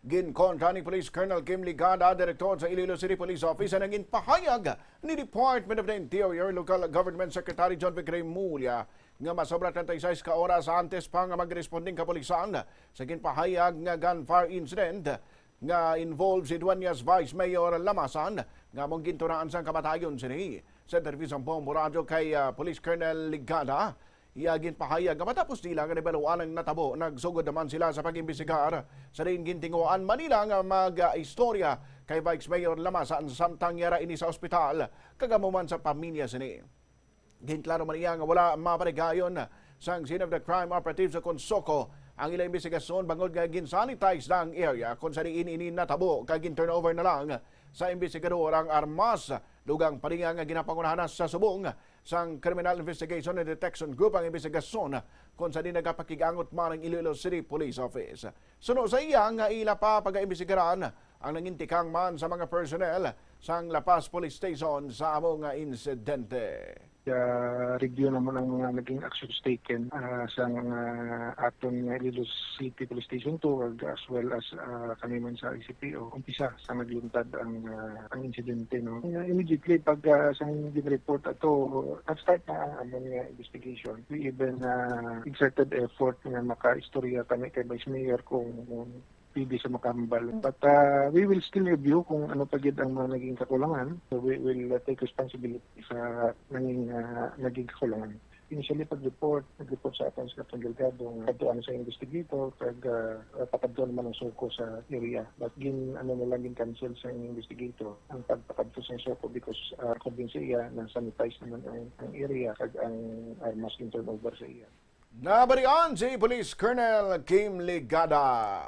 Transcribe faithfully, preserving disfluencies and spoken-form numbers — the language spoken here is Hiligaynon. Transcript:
Ginkontra ni Police Colonel Kim Ligada, direktor sa Iloilo City Police Office, ang nangin pahayag ni Department of the Interior Local Government Secretary John Vic Remulla nga masobra treinta y seis ka oras antes pa nga magresponding kapulisan sa ginpahayag nga gunfire incident nga involved si Dueñas Vice Mayor Lamasan nga among gintunaan sang kamatayon sini. Sa interview sang Bombo Radyo kay, ah, Police Colonel Ligada, iya ginpahayag nga matapos nila nga nahibaluan ang natabo, nagsugod naman sila sa pag-imbestigar. Sa diin gintinguhaan man nila nga mag-istorya kay Vice Mayor Lamasan samtang yara ini sa ospital, kag amo man sa pamilya sini. Ginklaro man niya nga wala maparigayon sang scene of the crime operatives sa Consoko ang ila imbestigasyon, bangod nga gin-sanitize na ang area kung sa diin ini natabo, kag gin-turnover na lang sa imbestigador ang armas, dugang pa niya nga ginapangunahan na sa subong sang Criminal Investigation and Detection Group ang imbestigasyon kung sa diin nagapakig-angot man ang Iloilo City Police Office. Suno sa iya nga ila pa pagaimbestigaran ang nangintikang man sa mga personnel sang La Paz Police Station sa amo nga insidente. Uh, review naman ang mga naging actions taken uh, sa mga aton nga Iloilo City Police Station two, as well as uh, kami man sa I C P O. Umpisa sa nagluntad ang uh, ang insidente, no. Uh, immediately pag uh, sa report ato, nag-start na ang among uh, investigation. We even uh, exerted effort nga makaistorya kami kay Vice Mayor kung pwede sa makahambal. But uh, we will still review kung ano pa gid ang mga naging kakulangan. So we will uh, take responsibility sa naging uh, naging kakulangan. Initially, pag-report, nag-report sa aton si Captain Delgado nga kadtuan sa investigator, kag uh, pakadto naman ang SOCO sa area. But gin, ano na lang, gin-cancel sa investigator ang pagpakadto sa SOCO because uh, according sa iya, na-sanitize naman ang, ang area kag ang armas gin-turnover sa iya. Nabarian si Police Colonel Kim Ligada.